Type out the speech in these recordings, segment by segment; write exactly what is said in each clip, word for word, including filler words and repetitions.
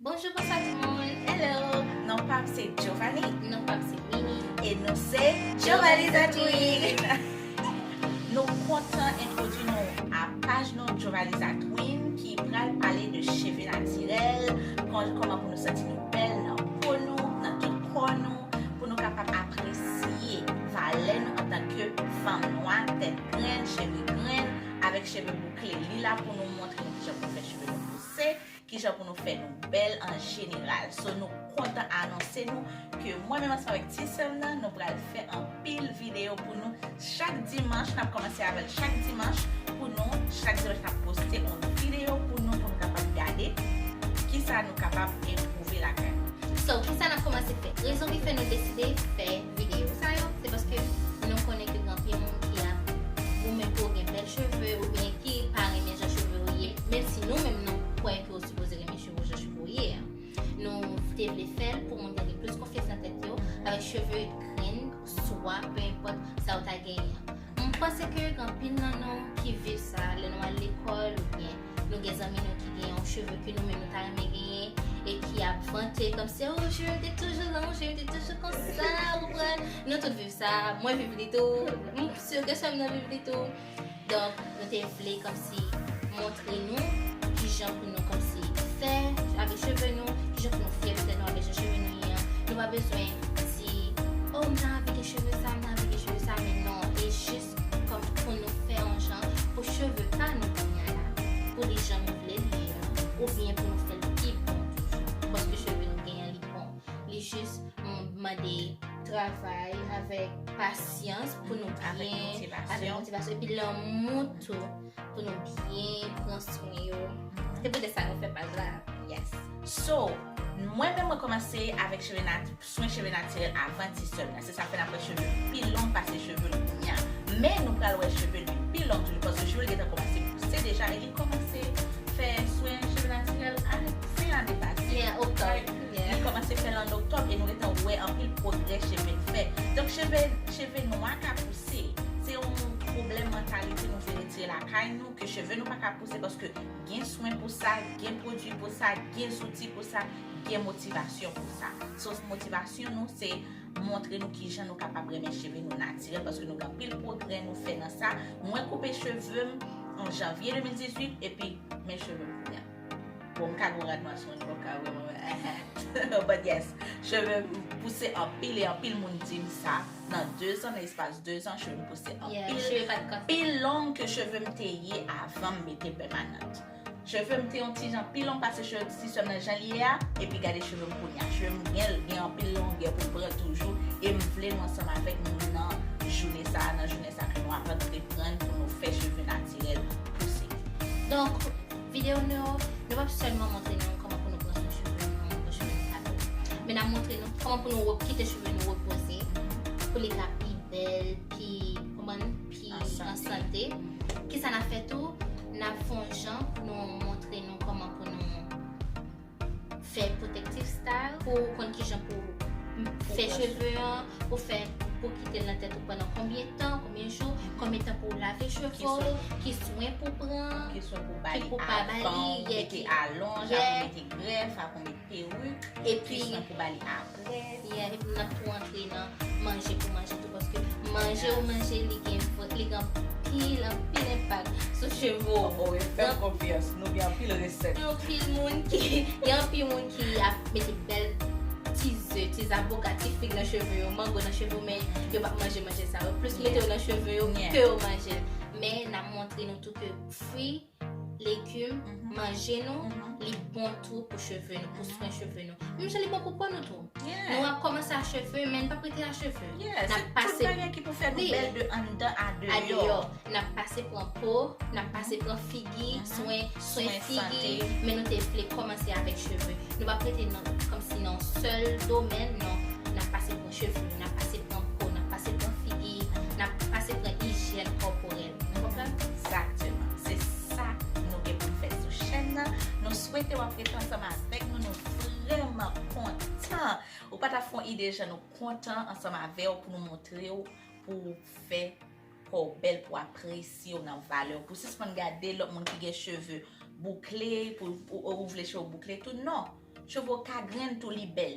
Bonjou, bonswa tout moun. Hello. Non pa m se Giovanni. Non pa m se Mimi. E nou se Giovanni's At Win. Nou kontan entwodui nou a paj nou Giovanni's At Win ki pral pale de cheve natirèl, kon- kòman pou nou santi nou bèl nan po nou, nan tout kò nou, pou nou kapab apresye valè nou antanke fanm nwa, tèt grenn, cheve grenn, avèk cheve boukle. Li la pou nou montre nou kijan pou fè cheve nou pouse, kijan pou nou fè nou bèl an jeneral. So nou kontan anonse nou ke mwen menm ansanm avèk ti sè m nan, nou pral fè anpil videyo pou nou chak dimanch. N ap kòmanse avè l chak dimanch pou nou. Chak dimanch n ap poste yon videyo pou nou, pou nou kapab gade kisa nou kapab enpwouve lakay nou. So, kisa n ap kòmanse fè? Rezon ki fè nou deside fè videyo sa yo, se paske nou konnen ke gen anpil moun ki ap goumen pou yo gen bèl cheve oubyen ki pa renmen jan cheve yo ye, menm si nou menm nou kwè ke w sipoze renmen cheve w jan cheve w ye a. Nou te vle fè l pou moun yo gen plis konfyans nan tèt yo, avèk cheve grenn, swa, pe enpòt sa ou ta genyen an. M panse ke gen anpil nan nou ki viv sa, lè nou al lekòl oubyen nou gen zanmi nou ki gen yon cheve ke nou menm nou ta renmen genyen e ki ap vante kòmsi, oh, cheve m te toujou long, cheve m te toujou konsa, ou konprann? Nou tout viv sa, mwen viv li tou, m si gen sè m nan viv li tou. Donk, nou te vle kòmsi montre nou kijan pou nou kòmsi fè avèk cheve nou, kijan pou nou fyè de tèt nou avèk jan cheve nou ye an. Nou pa bezwen di, oh, m ta anvi gen cheve sa, m ta anvi gen cheve sa, men non, e jis kòm pou nou fè yon jan pou cheve pa nou kounye a la, pou li jan nou vle l ye an, oubyen pou nou fè l pi bon toujou, paske cheve nou genyen li bon. Li jis, mm, mande travay avèk pasyans pou nou Avèk byen, motivasyon. Avèk motivasyon, epi lanmou tou pou nou byen pran swen yo. Se poutèt sa nou fè paj la. Yes. So, mwen menm mwen kòmanse avèk cheve nat swen cheve natirèl avan ti sè m nan. Se sa k fè n ap wè cheve l pi long pase cheve l kounye a. Men nou pral wè cheve l vin pi long toujou, paske cheve l gentan kòmanse pouse deja e li kòmanse fè swen cheve natirèl a fen ane pase. Yeah, oktòb. Li kòmanse fè l an oktòb e nou gentan wè anpil pwogrè cheve l fè. Donk cheve cheve nwa ka pouse. Se yon pwoblèm mantalite nou vle retire lakay nou, ke cheve nou pa ka pouse paske gen swen pou sa, gen pwodui pou sa, gen zouti pou sa, gen motivasyon pou sa. So motivasyon nou se montre nou kijan nou kapab renmen cheve nou natirèl, paske nou gen anpil pwogrè nou fè nan sa. Mwen koupe cheve m an janvye de mil dizuit epi men cheve m kounye a. Bon, m ka gen yon rad nwa sou mwen, m pap ka vrèman wè. But yes, cheve m pouse anpil e anpil moun di m sa. Nan de zan, nan espas de zan, cheve m pouse Yeah, anpil, cheve pa t kanpe. Pi long ke cheve m te ye avan m mete pèmanant. Cheve m te yon ti jan pi long pase cheve ti sè m nan jan l ye a, epi gade cheve m kounye a. Cheve m gen, gen anpil longè pou l pran toujou, e m vle nou ansanm avèk nou nan jounen sa a, nan jounen sa ke nou ap antreprann pou nou fè cheve natirèl pouse. Donk, videyo nou yo, nou p ap sèlman montre nou kòman pou nou pran swen cheve nou, pran cheve nou pa twòp. Men n ap montre nou kòman pou nou re- kite cheve nou repoze, pou li ka pi bèl, pi, kòman, pi An sante. An sante. Kisa n ap fè tou? N ap fè yon jan pou nou montre nou kòman pou nou fè protective style, pou w konn kijan pou fè pran cheve an, pou fè, pou kite l nan tèt ou pandan konbyen tan, konbyen jou, konbyen tan pou w lave cheve w, ki swen pou pran, Ki swen pou ba ki li pou pa ba avan li, ou yeah, mete ki- alonj, yeah. Avan ou mete grèf, avan ou mete perik, Epi- ki swen pou ba li apre. Yeah, epi n ap tou antre nan manje pou manje tou, paske manje ou manje, li gen, li gen anpil, anpil enpak sou cheve w. Oh, oh, e fè m konfyans, nou gen anpil resèt. Gen anpil moun ki, gen anpil moun ki ap mete bèl ti ze, ti zaboka, ti fig nan cheve yo, mango nan cheve yo, men yo p ap manje manje sa yo. Plis mete yo nan cheve yo Yeah. ke yo manje l. Men n ap montre nou tou ke fwi, legim, Mhm. manje nou, Mhm. li bon tou pou cheve nou, pou swen cheve nou. Menm jan li bon pou po nou tou. Yeah. Nou ap kòmanse a cheve, men n p ap rete a cheve. Yeah, N ap se tout pase bagay ki pou fè nou wi. Bèl de anndan a a deyò. Deyò. N ap pase pran po, n ap pase pran figi, swen, swen Swen figi, sante. Men nou te vle kòmanse avèk cheve. Nou p ap rete nan, kòmsi nan yon sèl domèn, non. N ap pase pran cheve, n ap pase pran po, n ap pase pran figi, n ap pase pran ijyèn kòporèl. Ou konprann? Egzakteman. Se sa nou gen pou n fè sou chèn nan. Nou swete w ap rete ansanm avèk nou. Nou vrèman kontan. Ou pa ta fè yon ide jan nou kontan ansanm avè w pou nou montre w pou w fè kò w bèl, pou w apresye w nan valè w, pou w sispann gade lòt moun ki gen cheve boukle, pou ou, ou vle cheve w boukle tou. Non. Cheve w ka grenn tou, li bèl.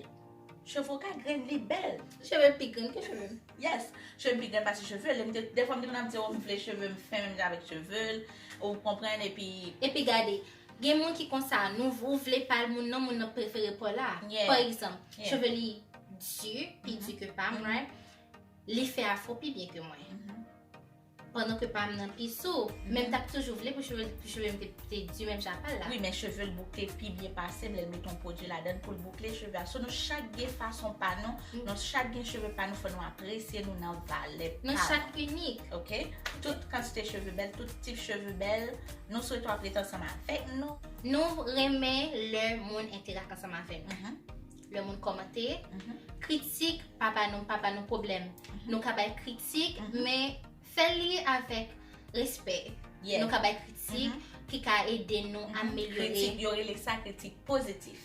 Cheve w ka grenn, li bèl. Cheve pi grenn ke cheve m. Yes, cheve m pi grenn pase cheve l. Defwa m te konn ap di, oh, m vle cheve m fen menm jan avèk cheve l. Ou konprann, epi. Epi gade, gen moun ki konsa, nou ou vle pa l moun nan, moun nan prefere pa w la. Pa egzanp, cheve li di, pi di ke pa m, right? Li fè afro pi byen ke mwen. Pandan ke pa m nan pi sou, men m t ap toujou vle pou cheve pou cheve m te, te di menm jan pa l la. Wi, men cheve l boukle pi byen pase m lè l met yon pwodui ladan l pou l boukle cheve a. So nou chak gen fason pa nou, nou chak gen cheve pa nou, fò nou apresye nou nan valè pa nou. Nou chak inik. Ok? Tout kantite cheve bèl, tout tip cheve bèl, nou swete w ap ret ansanm avèk nou. Nou renmen lè moun enterak ansanm avè nou. Lè moun kòmante, kritik pa ba nou, pa ba nou pwoblèm. Nou ka bay kritik, men fè li avèk respè. Nou ka bay kritik ki ka ede nou amelyore. Kritik, yo rele sa kritik pozitif.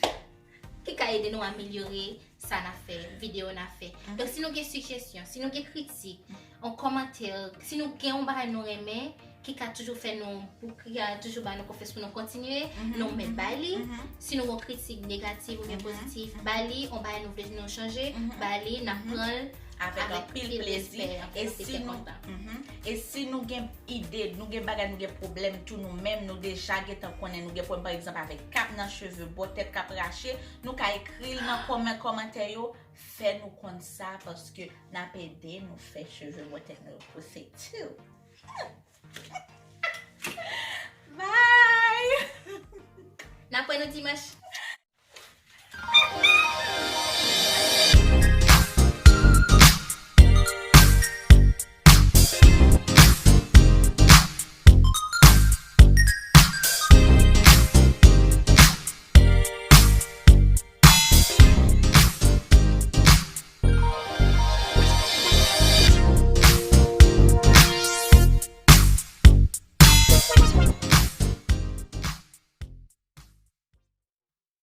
Ki ka ede nou amelyore sa n ap fè, videyo n ap fè. Donk si nou gen sijesyon, si nou gen kritik, yon kòmantè, si nou gen yon bagay nou renmen, ki ka toujou fè nou, pou ki ka toujou ba nou konfyans pou nou kontinye, nou mèt bay li. Si nou gen yon kritik negatif oubyen pozitif, bay li, yon bagay nou vle nou chanje, bay li, n ap pran l avèk anpil plezi. E si nou, e si nou gen ide, nou gen bagay, nou gen pwoblèm tou nou menm, nou deja gentan konnen nou gen pwoblèm, pa egzanp, avèk kap nan cheve, bò tèt k ap rache, nou ka ekri l nan kòman, kòmantè yo, fè nou konn sa, paske n ap ede nou fè cheve bò tèt nou yo pouse tou. Bye! N ap wè nou dimanch.